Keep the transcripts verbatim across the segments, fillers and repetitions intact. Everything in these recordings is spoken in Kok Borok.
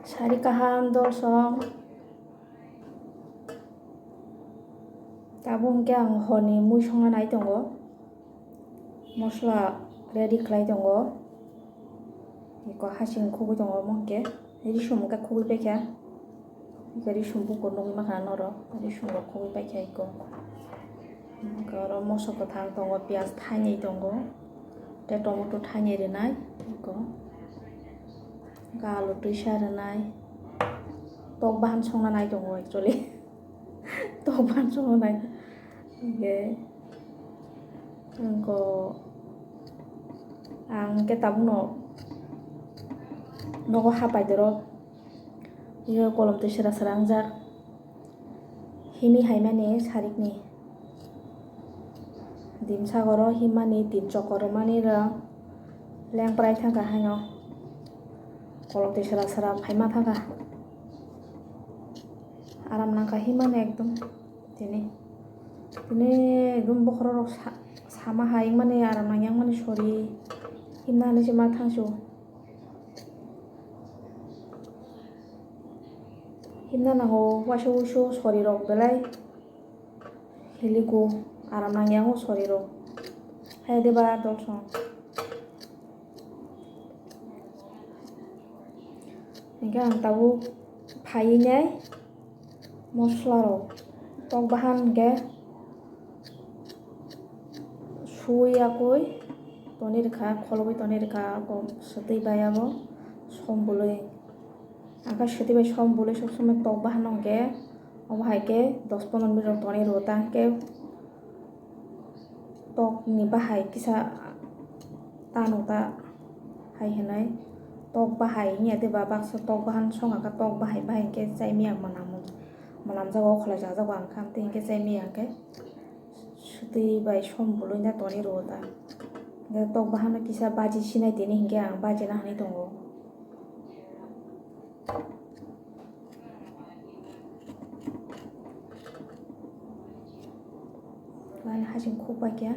Sari kaham dolsong. Tabuk hwnkhe ang horni mui songna nai tongo. Mosla ready khlai tongo. Eko hasing khugui tongo omo hwnkhe. Risum hwnkhe khugui paikha. Eko risum bukur nugui mankha norok. Risum rok khugui paikha eko. Hwnkhe oro moso kwthang tongo, piyaj thainwi tongo. Tei tomato thainwi rwnai eko. Hwnkhe alu twisa rwnai. Tok bahan songna nai tongo actually. Tok bahan songna nai. Hwnkhe wngko ang hwnkhe tabukno nogo hapai dorok. Iyo kolom twi sera sera wngjak. Himwi haimani sarikni. Dim sagoro himmani, dim chokor rwmani rw lengprai thangkha haino. Kolom twi sera sera phaima thangkha. Aram nangkha himmani ekdom. Tini. Tini ekdom bokhorok sa-, sama hai wngmani aram nangya wngmani sori. Himna hinwi se ma thangsu. Himna nango waisa wuisu sori rok belai. Hiliko aram nangya o sori rok. Hai de ba dolsong. Hingke ang tabuk phai nai mosla rok tok bahan hingke sui yakui toni rikha, kholobwi toni rikha, swtwi bai abo som bwlwi. Angkhe swtwi bai som bwlwi sok somoi tok bahan no hingke omo hai khe dos pondro minute rok toni rwo ta hingke. Tok ni bahai kisa tano ta hai hinui tok bahai hinya de ba baksa tok bahan song kha tok bahai bahai hinkhe chai miya mwnam mwnam jago okholai jajago ang kha tei hinkhe chai miya hinkhe swtwi bai som bwlwi na toni rwo ta hinkhe tok bahan no kisa baji sinai tini hinkhe ang baji na hinui tongo. Lain hajing khuk bai khe,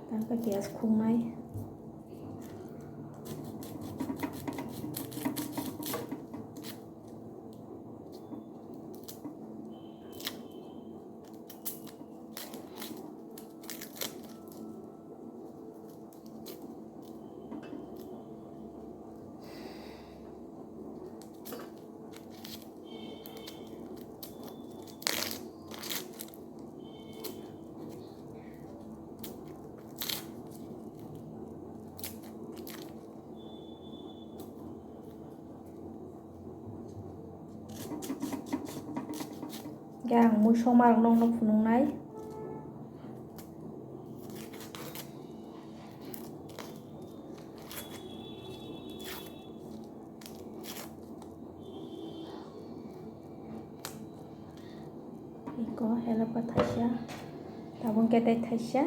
tang khe piyaj khuknai. Hingke ang mui songmarok nokno phunuknai. Iko helapa thaisa, tabuk khe tei thaisa.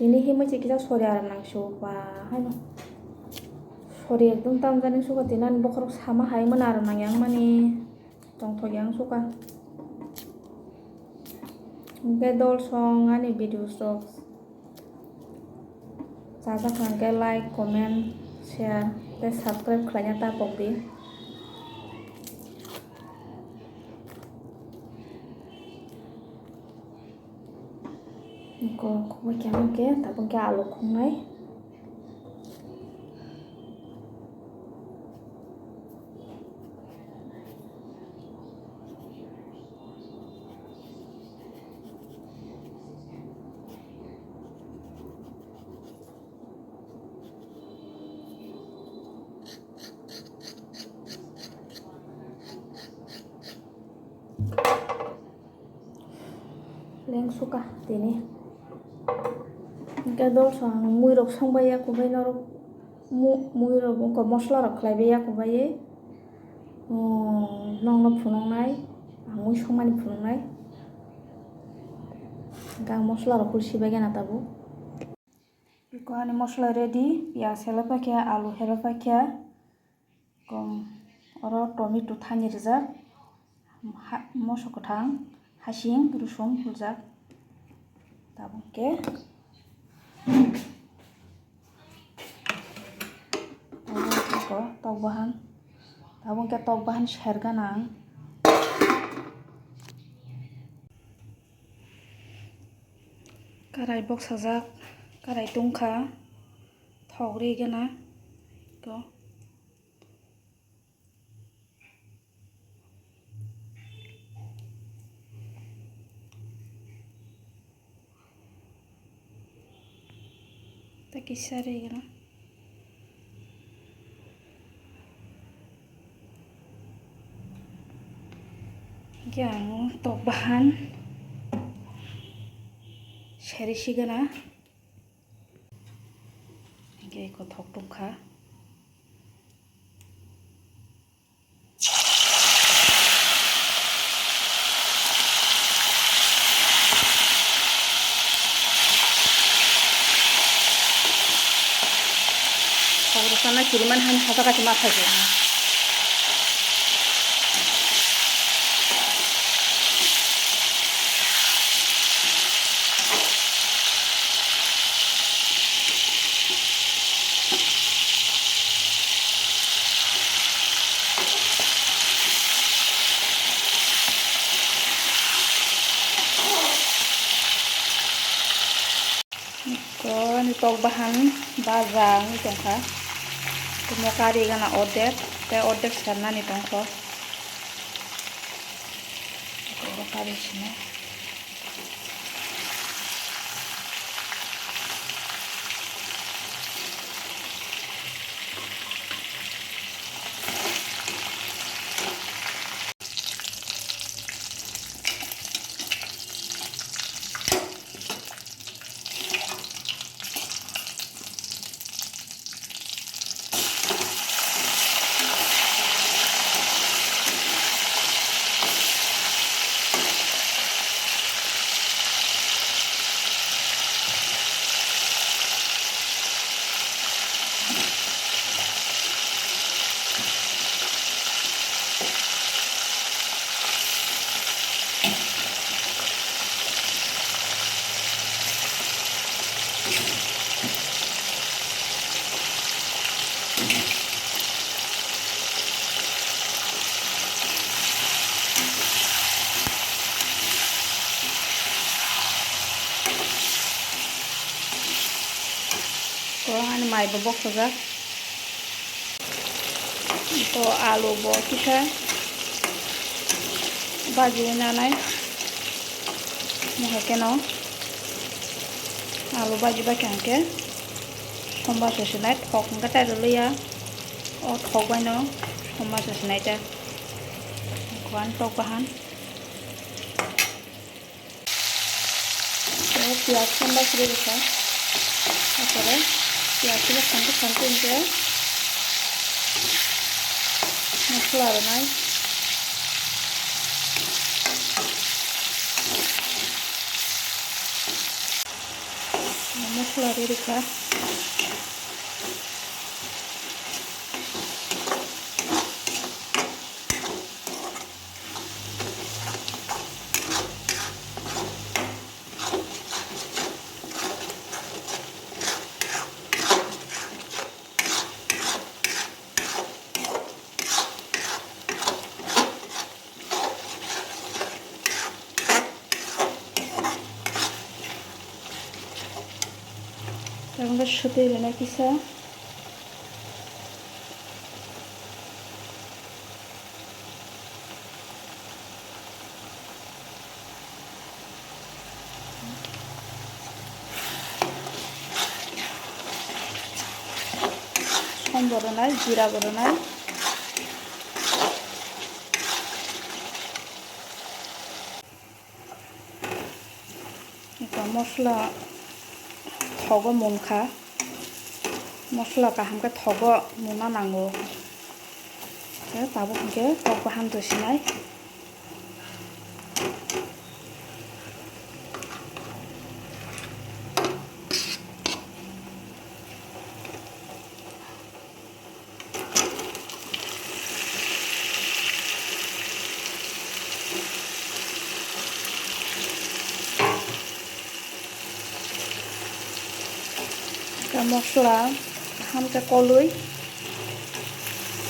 Tini himwi se kisa sori aram nang se o ba haino. Sori ekdom tamjani suka tini ani bokhorok sama hai mani aram nang yang mani tongthok yang suka. Hingke dol song ani videos rok. Chajak hwnkhe like, comment, share tei subscribe khlaina ta pokdi. Iko khukbai khe hwnkhe tabuk khe alu khungnai. Lengsuka tini. Hingke dolsong ang muirok songbai ya kubai norok mu-, muirok wngkha moslarok khlaibai ya kubai. Oh, Nokno phunuknai, ang mui songmani phunuknai. Gang mosola rok phul sibai gana tabuk. Iko ani mosola ready, piyaj helo pakya, alu helo pakya. Kom oro tomato thani rijak, ha-, moso kwthang, hasing, rusung huljak. Tabuk khe tabuk khe tok bahan, tabuk khe tok bahan sergana ang. Karai boksajak, karai tungkha, thok ri gana. Iko. Tei kisa ri gana. Hingke ang tok bahan seri si gana. Hingke eko thok tongkha. Kok rwchapna kirimani hani hachal kaisa ma phaikha. Eko ni tok bahan baja wngwi tongkha. Tei mo kari gana ordek, tei ordek sernani tongkho. Oro kari sini. To ani mai bo boksajak. To alu bo kisa bajiwi nanai. Mohai keno alu baji bai kha hwnkhe sombar se sinai thok hwnkhe tai rwliya. O thok bai no sombar se sinai ta. Kuan tok bahan. Tei piyaj samba sri rwkha. Apore piyaj sri sangkhe sangkhe hwnkhe mosola rwnai. Mosola ri rwkha. Tabuk swtwi rwnai kisa. Som bo rwnai, jira bo rwnai. Eko mosola thogo munkha, mosola kaham khe thogo muna nango. Tabuk hwnkhe kok bahan rwsinai. Khe mosla kaham khe kolwi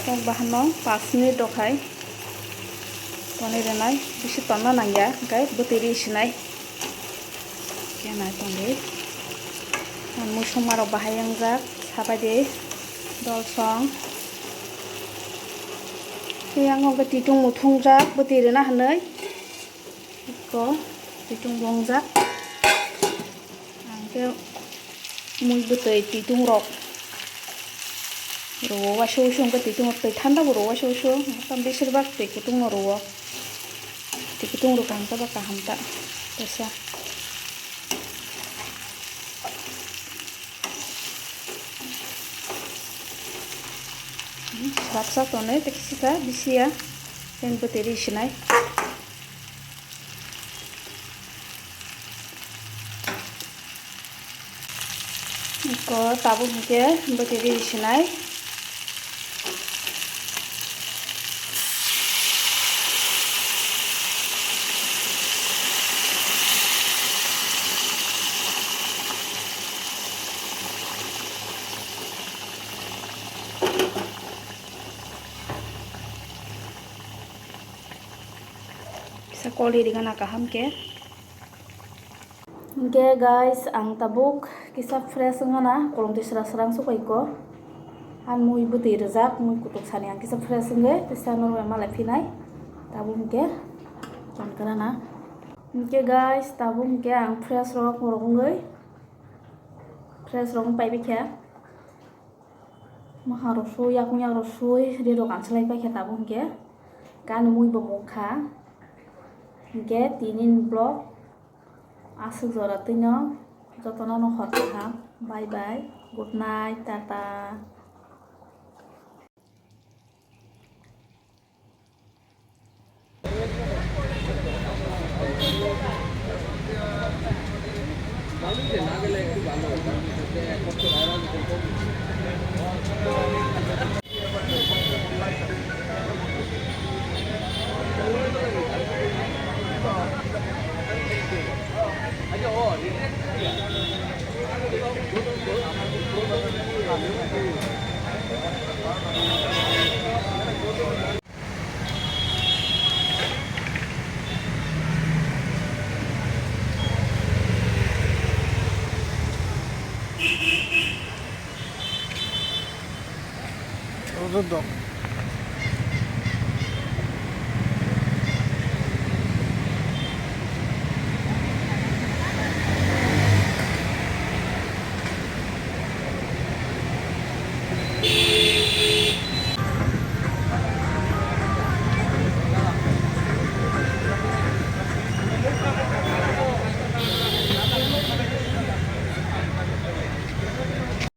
kok bahanno panch minute rok hai tonwi rwnai, bisi tonna nangya, hwnkhe bwtwi ri sinai. Khe nai tongdi. Ang musuma rok bahai wngjak, sabaidi dolsong. Tei ang hwnkhe twitung muthungjak bwtwi rwna hwnwi. Eko twitung bo wngjak. Ang khe mui bwtwi twitung rok rwo, waisa waisa hwnkhe twitung rok twi thanda bo rwo, waisa waisa tam besir bak twi kutung no rwo. Twi kutung rwkha hwnkhe ba kaham ta kaisa. Swrapsa tonwi tei kisa bisi ya, tei bwtwi ri sinai. Eko tabuk hwnkhe bwtwi ri sinai. Kisa koli rigana kaham khe. Hwnkhe guys, ang tabuk kisa fresh wngana, kolom twi sra sra wngsuko iko. Ang mui bwtwi rwjak, mui kutuk sani ang kisa fresh wngwi, kisa norok malai phinai. Tabuk hwnkhe chon kwrana. Hwnkhe guys, tabuk hwnkhe ang fresh rok, morok wngwi fresh rok wng paibai khe. Mwkhang rok sui, yakung yak rok sui, ri rok ang swlai paikha tabuk hwnkhe. Khe ani mui bo mungkha. Hwnkhe tini ni vlog aswk jora twino jotono no hor kaham. Bye bye, good night, tata. Oro dok.